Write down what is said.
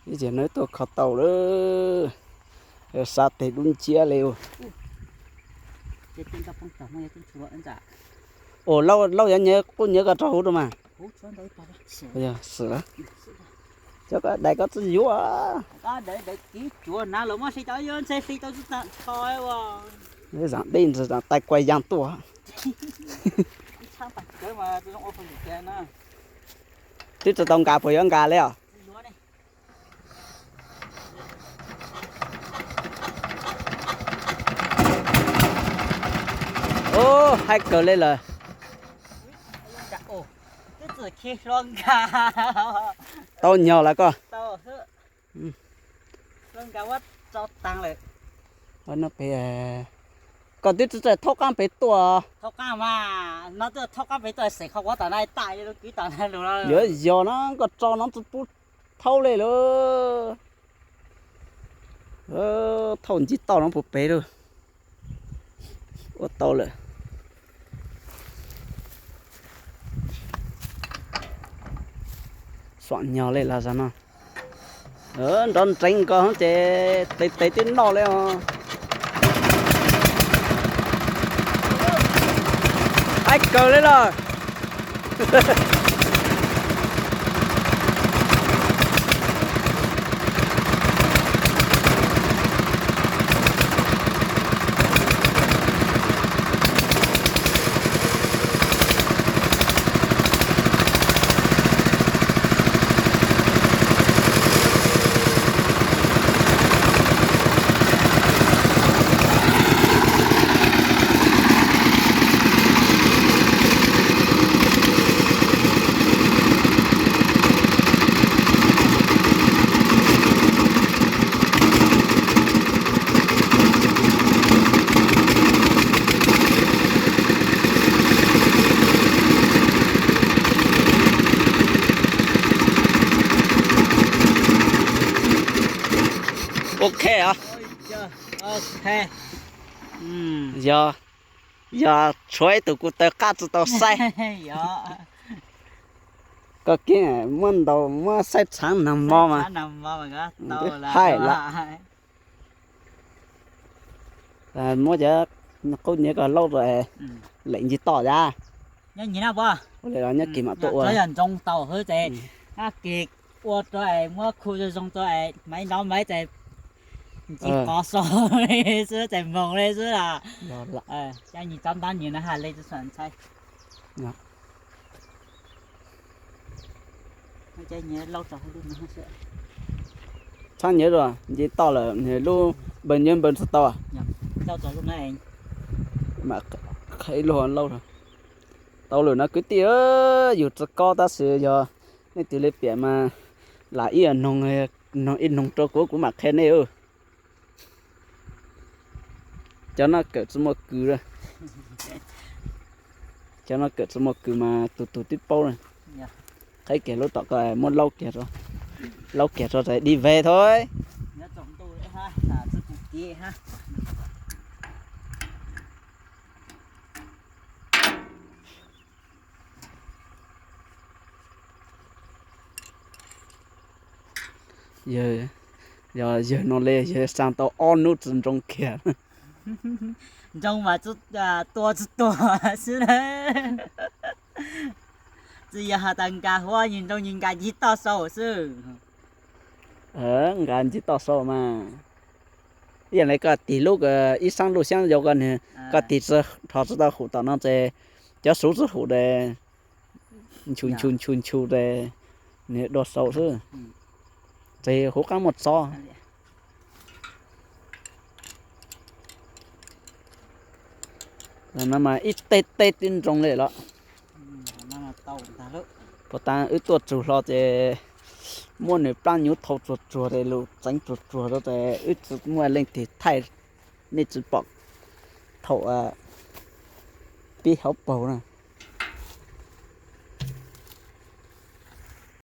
Ib tsam neb tuaj kho tau lawm, xav tes dub nciab li. Ua, lauj, lauj yuav nyiav quj nyiav ko rau hauv rau mas. Xwm lawm, cov ko dais ko txawj yuav. Zaam dej ntsis zaam tais kuas yaas tuaj. Twb tsis tau nkas puas yuav nkas li os. Ub, haib kawg li lawm. Tau nyog lawm koj. Koj twb tsis txawj thaub qaab pem tuaj. Yuav yog na, koj tso no tsis pub thaub li lawm. Thaub nce toj no puag pem lawm. Ua tau lawm. Xuam nyog li los zog no. Nrov nreev ko ces tes tes twb noj li os. Haib kawg li lawm. Ok os. Yog, yog tshuav ib tug kuv taw qab tsis tau saib. Koj kiag muab ntaus muab saib tshaav nag hmo mas. Haij lawm. Muab cov qub nyiav ko laub rau, lem nce toj yam. Ua li los nyob kis mam tuaj ua. Ua rau es muab khu zoo zoo rau es maiv nov maiv ces nce qos so xwb ces moog li xwb las. Cov nyiav tsob ntab nyiav na has li ntxhais. Txhab nyiav rau nce toj lawm, lub npaws nyiav npaws tsis tau. Mam qhib lub hauv laub. Tau lawm no kwv tij, yus tsis kob tab sis yog nej twg li piam mas lam ib noog, noog ib noog rau kuv, kuv mam qhia nej. Cov no kawm tsis muaj kws, cov no kawm tsis muaj kws mas tus tus twb paub na. Qhib kiag lub tom ko muab laub kiag, laub kiag rau dim ve tho. Yog, yog no li yog xaa tau ob hnub tsis nroo kiag. Nroo mas tua tsis tuag xwb na. Tsis yog has tas nkas huab nyias nroo nyias nkas nce toj saum xwb. Nkas nce toj saum mas ib yam li koj tig lub ib saab lub xyaab yau ko, koj tig rho tsis tau hum tom no ces cov suv tsis hum es nchu nchu nchu nchu es nws dua saum xwb. Ces huv qaab muaj txob. No mas ib teg teg twb nroo li los. Puas tas wb tuaj tsug hlo ces muab nws plab nyuv thau tsuag tsuag es lug txeev tsuag tsuag rau ces wb tsis muaj leej twg thaij, nej tsis pom thaum pib hauv paug na.